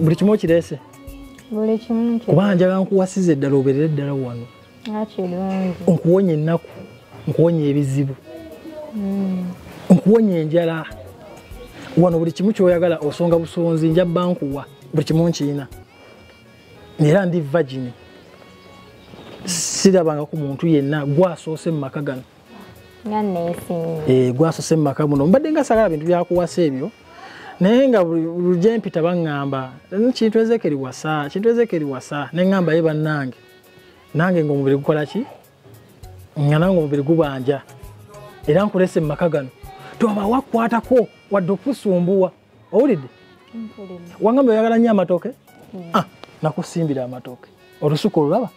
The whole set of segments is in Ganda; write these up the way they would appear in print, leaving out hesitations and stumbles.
Buli kimu okireese? Buli kimu. Kuba njagala nkuwasize eddala obeerere ddala wano. Nga kirungi. Nkuwonye ennaku, nkuwonye ebizibu. Nkuwonye enjala. Wano buli kimu ky'oyagala osonga busonzi nja bankuwa buli kimu nkiyina. Era ndi virgin. Sirabanga ku muntu yenna gwasoose mu maka gano. Nga neesimye. Gwasoose mu maka muno. Mbadde nga saagala bintu byakuwasa ebyo. Naye nga buli gye mpita baŋŋamba Kintu Ezekiel wasa, Kintu Ezekiel wasa. Ne ŋŋamba ye bannange. Nange ng'omubiri gukola ki? Nga nange omubiri gubanja. Era nkulese mu maka gano. Toba wakwatako wadde okusumbuwa. Owulidde? Mpulidde. Wangamba oyagala nnyo amatooke? Ah, nakusimbira amatooke. Olusuku olulaba?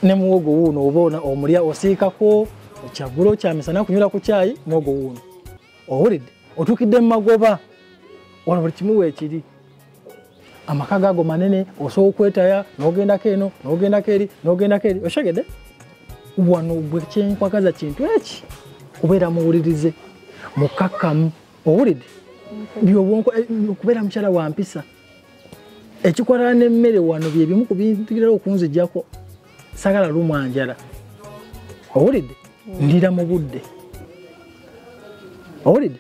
Ne muwogo wuuno oba omulya osiikako kyaggulo kyamisana kunywera ku kyayi muwogo wuuno. Owulidde? Otuukidde mu magoba. Wano buli kimu weekiri. Amaka gago manene osobola okwetaya n'ogendako eno n'ogendako eri n'ogendako eri. Oshegedde? Wano gwe kyenkwagaza kintu eki kubeera muwulirize mukakkamu. Owulidde? By'obwonko kubeera mukyala wa mpisa. Ekikwatana n'emmere wano bye bimu ku bintu birala okunzijjako. Saagala lumwa njala. Owulidde? Ndira mu budde. Owulidde?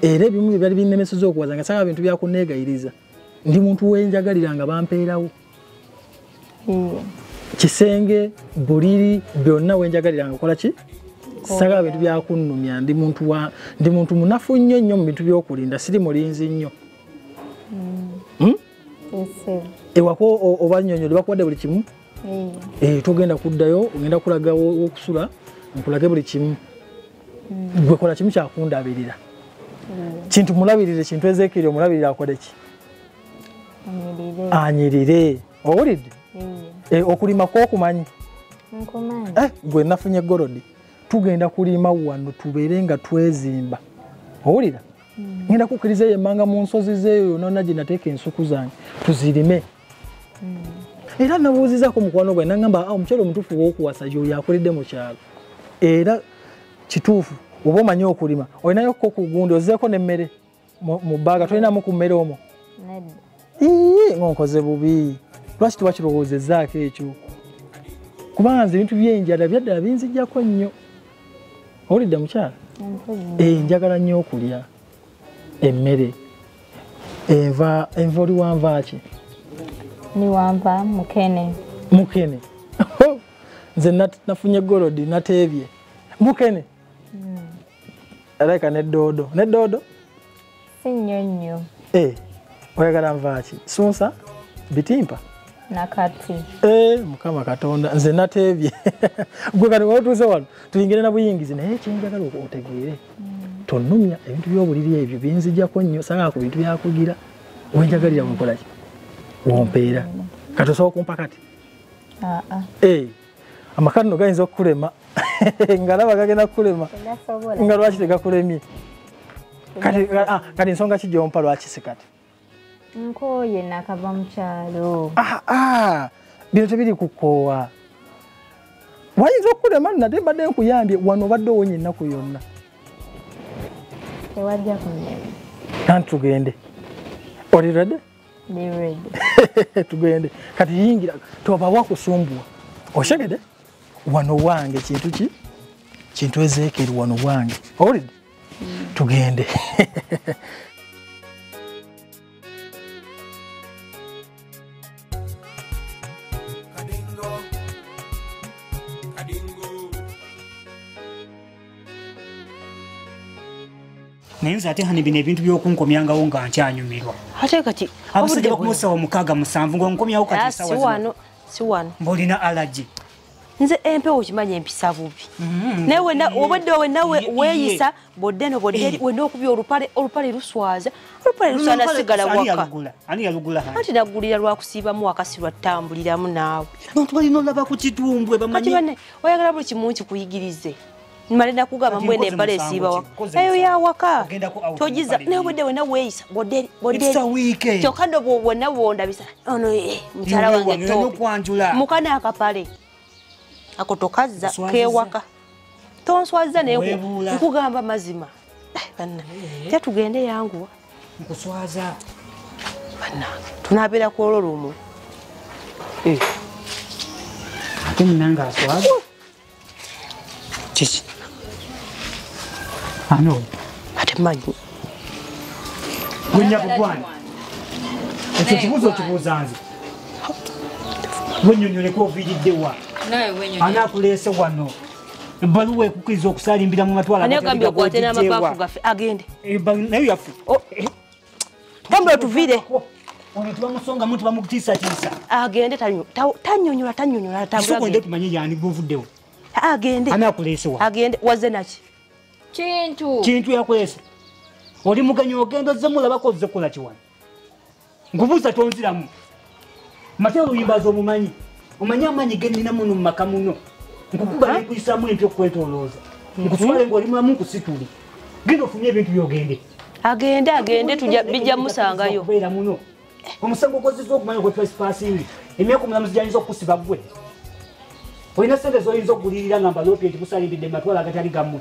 Era ebimu bye byali binnemesezza okuwaza nga saagala bintu byakunneegayiriza. Ndi muntu wenjagalira nga bampeerawo. Kisenge, buliri, byonna wenjagalira nga kola ki? Saagala bintu byakunnumya. Ndi muntu munafu nnyo nnyo mu bintu by'okulinda. Siri mulinzi nnyo. Ewako obannyonnyodde bakuwadde buli kimu? Togenda kuddayo, ogenda kulaga okusula, nkulage buli kimu. Gwe kola kimu kyakundabirira. Kintu mulabirire, Kintu Ezekiel omulabirire akole ki? Anyirire. Owulidde? Okulima kw'okumanyi? Nkumanyi. Gwe nafunye golodi. Tugenda kulima wano tubeere nga twezimba. Owulira? Ngenda kukkiriza eyo emmanga mu nsozi zeeyo yonna gye nateeka ensuku zange tuzirime. Era nabuuzizaako mukwano gwange n'aŋŋamba omukyala omutuufu w'okuwasa y'oyo akulidde mu kyalo. Era kituufu oba omanyi okulima olinayo ko ku gundi ozzeeko n'emmere mu bbaaga tolinamu ku mmere omwo? Nedda. Ii ng'onkoze bubi. Lwaki tewakirowoozezzaako ekyo? Kubanga nze ebintu by'enjala byaddala binzijjako nnyo. Owulidde mukyala? Njagala nnyo okulya emmere. Enva oli wanva ki? Ni wanva mukene. Mukene. Nze nafunye golodi nateebye. Mukene. Alabika ne ddoodo. Ne ddoodo? Si nnyo nnyo. Oyagala nva ki? Sunsa? Bitimpa? Nakati. Mukama Katonda nze nateebye. Gwe kati otuuse wano tuyingire na buyingizi naye kyenjagala otegeere. Tonnumya ebintu by'obuliri ebyo binzijjako nnyo saagala ku bintu byakugira. Wenjagalira wenkola ki? Wompeera. Kati osobola okumpa kati? Amaka nno gayinza okukulema. Ngalaba gagenda kukulema. Nga lwaki tegakulemye? Kati ensonga ki gy'ompa lwaki si kati? Nkooye nakava mu kyalo. Bino tebiri kukoowa. Wayinza okukulema nno ate mbadde nkuyambye wano obadde owonye ennaku yonna. Tewajja kunnema. Kanti tugende. Oli ready? Ndi ready. Tugende. Kati yingira toba wakusumbuwa. Oshegedde? Wano wange kintu ki? Kintu Ezekiel wano wange. Owulidde? Tugende. Naye nze ate hani bino ebintu by'okunkomyangawo nga nkyanyumirwa. Ate kati abasajja bakumusawa 6, 7 ng'onkomyawo kati essaawa zino. Si wano. Mbolina allergy. Nze empewo okimanya empisa bubi. Naye wenna obadde wenna weeyisa bodde no bodde wenna okubya olupale luswaza. Olupale luswaza sigala waka. Ani yalugula? Anti nagulira lwakusiibamu waka si lwatambuliramu naawe. Abantu balina olaba ku kitumbwe bamanyi. Kati banne oyagala buli kimu nkikuyigirize. Nimale nakugamba mbwene empale esiiba waka. Eyo ya waka. Togiza naye obadde wenna weeyisa bodde bodde. It's a weekend. Kyokka nno bwonna bwondabisa. Ono mukyala wange topi. Mukana akapale. Ako tokazza kewaka. Tonswaza naye nkugamba mazima. Banna. Tetugende yanguwa. Nkuswaza. Bannange tunabeera ku olwo lumu. Ate munange aswaza. Kiki? Ano? Ate manyi. Gwe kugwana. Ekyo kibuuzo okibuuza nze. Wennyonnyoleko oviiridde wa? Anaakuleese wano. Ebbaluwa ekukkiriza okusalimbira mu matwala. Ani agambye okwate n'amabaafu gaffe agende. Naye yaffe. Tambula tuviire. Ono tubamusongamu tubamutiisatiisa. Agende tannyonnyola tambula. Sooka olinde tumanye y'ani gw'ovuddewo. Agende. Anaakuleese wa? Agende wazze naki? Kintu. Kintu yakuleese. Oli mugenyi ogenda ozze mulabako ozze kukola ki wano? Nkubuuza tonziramu. Mateo Luyimbazi omumanyi. Omanyi amaanyi ge nnina muno mu maka muno. Nkukuba ne nkuyisaamu empya okwetoolooza. Nkuswale ng'oli mulamu nkusitule. Genda ofunye ebintu by'ogende. Agende agende tujja bijja musangayo. Okubeera muno. Omusango ogwozizza okumanya gwe trespassing. Emyaka omulamuzi gy'ayinza okukusiba ggwe. Olina ssente z'oyinza okugulirira nga mbaloopye nti musalimbidde mu matwale agatali gammwe.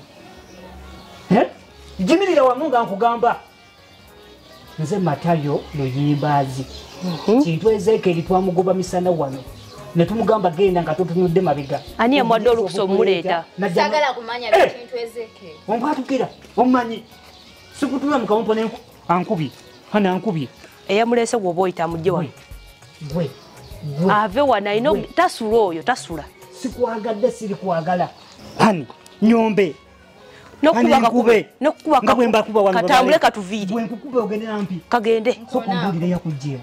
Jimirira wamu nga nkugamba. Nze Matayo Luyimbazi. Kintu Ezeekeri twamugoba misana wano. Ne tumugamba genda nga totunudde mabega. Ani yamuwadde olukusa omuleeta? Saagala kumanya Kintu Ezeekeri. Ompaatukira, omumanyi. Sikutula mu kawompo ne ankubye. Hana ankubye. Eyamuleese bw'oba oyita amugye wano. Gwe. Ave wano alina tasula oyo tasula. Sikwagadde sirikwagala. Hani nyombe. Nokuba katambule katuviire. Bwe nkukube ogende nampi. Kagende. Sooka ombuulire yakugyewo.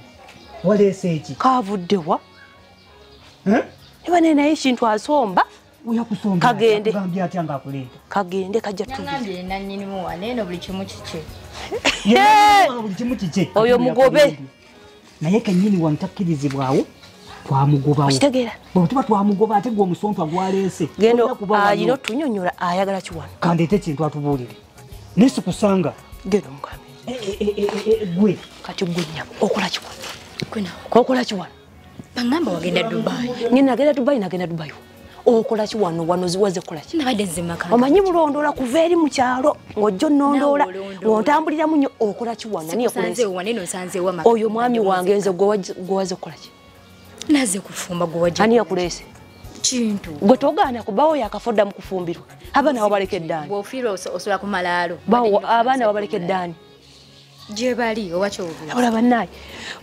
Waleese eki? Kavudde wa? Niba naye ekintu asomba. Oyakusomba. Kagende. Akugambye atya ng'akuleeta? Kagende kajja tuviire. Nangambye nannyinimu wano eno buli kimu kikye. Buli kimu kikye. Oyo mugobe. Naye kennyini wano takkirizibwawo twamugobawo. Okitegeera? Bwe tuba twamugoba ate gwe omusontwa gwaleese. Genda alina otunyonnyola ayagala ki wano? Kandeete ekintu atubuulire. Naye sikusanga. Genda omugambe. Gwe. Kati gwe nnyabo okola ki wano? Okola ki wano? Bangamba wagenda Dubai. Ngenda nagenda Dubai nagenda Dubai. Okola ki wano wano ziwaze kola ki? Nabadde nze maka. Omanyi bulondola kuva eri mu kyalo ng'ojja onnondoola ng'otambuliramu nnyo okola ki wano? Ani yakuleese? Oyo mwami wange nze gwe waze kukola ki? Naze kufumba gwe wajja. Ani yakuleese? Kintu. Gwe togaana kubawo yakafa mu kufumbirwa. Abaana wabaleka eddaani. Bw'ofiirwa osobola kumalaalo. Bawo abaana wabaleka eddaani. Gye bali oba ky'obuuza. Olaba bannaye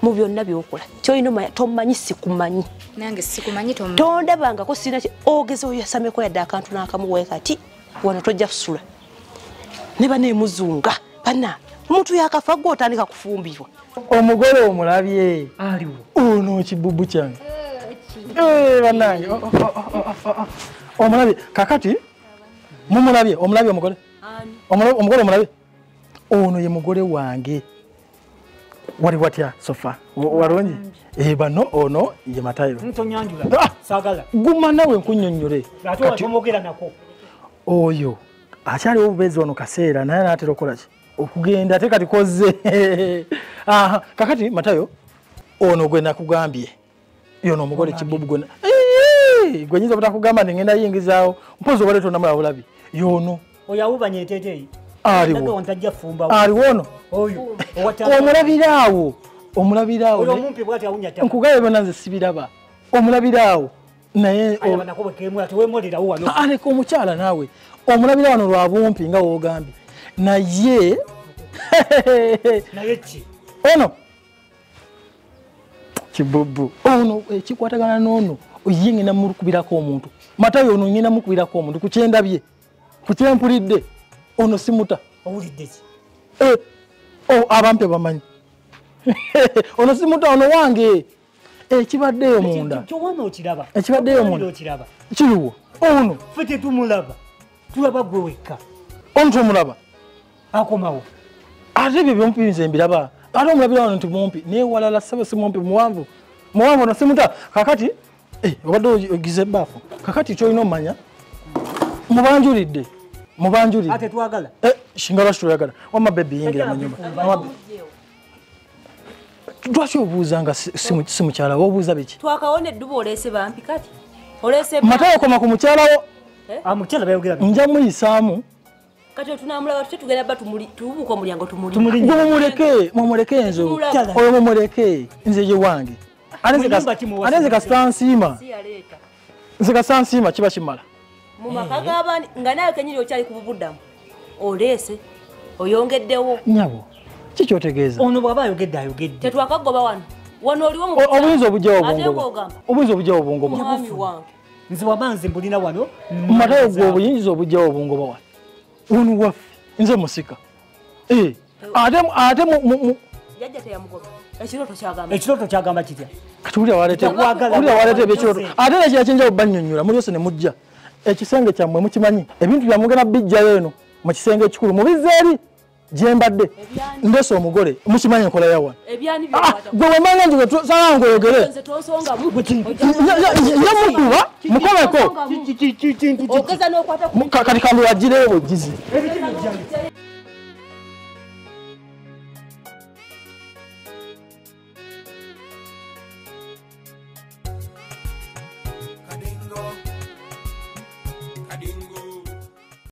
mu byonna by'okola ky'olina omanya tomanyi sikumanyi. Nange sikumanyi tomanyi. Tondabangako sirina ogeza oyasameko yadde akantu n'akamu we kati wano tojja kusula. Ne banneemuzunga banna omuntu yakafa gwe otandika kufumbirwa. Omugole omulabye. Aliwo. Ono kibubu kyange. Bannange. Omulabye kakati mumulabye omulabye omugole. Omugole omulabye. Ono ye mugole wange. Wali watya sofa walongi bano ono ye Matayo. Ntonyanjula. Saagala. Guma nawe nkunnyonnyole. Ate watomogera nako. Oyo akyaliwo obubeezi wano kaseera naye anaatera okukola ki? Okugenda ate kati kozze. Kakati Matayo ono gwe nakugambye. Yono omugole kibubu gwe. Gwe nyinza obutakugamba nti ngenda yingizaawo mpozi obadde tonnamulaba bulabi. Yono. Oyo awubanye eteeteeyi. Aliwo. Aliwo ono. Omulabiraawo. Omulabiraawo. Oyo omumpi bw'ati awunya ttaka. Nkugambye byonna nze sibiraba. Omulabiraawo. Naye aleka omukyala naawe. Omulabira wano lwa bumpi nga w'ogambye. Naye naye ki? Ono kibubu. Ono ekikwatagana n'ono ye ngenda mulukubirako omuntu. Matayo ono ngenda mukubirako omuntu ku kyendabye. Ku kyempulidde. Ono simuta. Owulidde ki? Abampe bamanyi. Ono simuta ono wange. Ekibaddeyo munda. Ky'owana okiraba. Ekibaddeyo munda. Kiriwo. Ono. Ffe tetumulaba. Tulaba gwe wekka. Ono tomulaba. Akomawo. Ate ebyo byompi nze mbiraba. Ate omulabira wano nti mumpi. Naye walala ssebo si mumpi muwanvu. Muwanvu ono simuta. Kakati obadde ogize ebbaafu. Kakati ky'olina omanya mubanjulidde. Mubanjulidde. Ate twagala. Shinga lwaki toyagala? Wamma baby yingira mu nnyumba. Lwaki obuuza nga si mukyala wo obuuza biki? Twakawona edduba oleese bampi kati. Oleese Matayo koma ku mukyala wo. Mukyala bayogera. Nja muyisaamu. Kati tunamulaba tutya tugenda ba tubuuka omulyango tumuli. Mumuleke, mumuleke nze. Oyo mumuleke nze ye wange. Ate nze kasita nsiima. Nze kasita nsiima kiba kimala. Mu maka g'abandi nga naawe kennyini okyali ku bubuddamu. Oleese oyongeddewo. Nnyabo ki ky'otegeeza? Ono bw'aba ayogedde ayogedde. Tetwakagoba wano. Wano oliwo mu obuyinza obujjawo obwongoba. Obuyinza obujjawo obwongoba. Mwami wange. Nze waba nze mbulina wano. Matayo gwe obuyinza obujjawo obwongoba wano. Wano waffe nze musika. Ate mu jjajja teyamugoba. Ekirooto kyagamba. Ekirooto kyagamba kitya? Kati wulira waleeta ebyekirooto. Ate nekira kyenjawulo bannyonnyola muli yose ne mujja. Ekisenge kyammwe mukimanyi. Ebintu byammwe mugenda bijjayo eno mu kisenge ekikulu mubizze eri gye mbadde. Ndese omugole mukimanyi enkola ya wano. Gwe wemanya nti sala ngoyogere. Ye mukuba mukomeko. Kati kambi wagireyo bwegizi.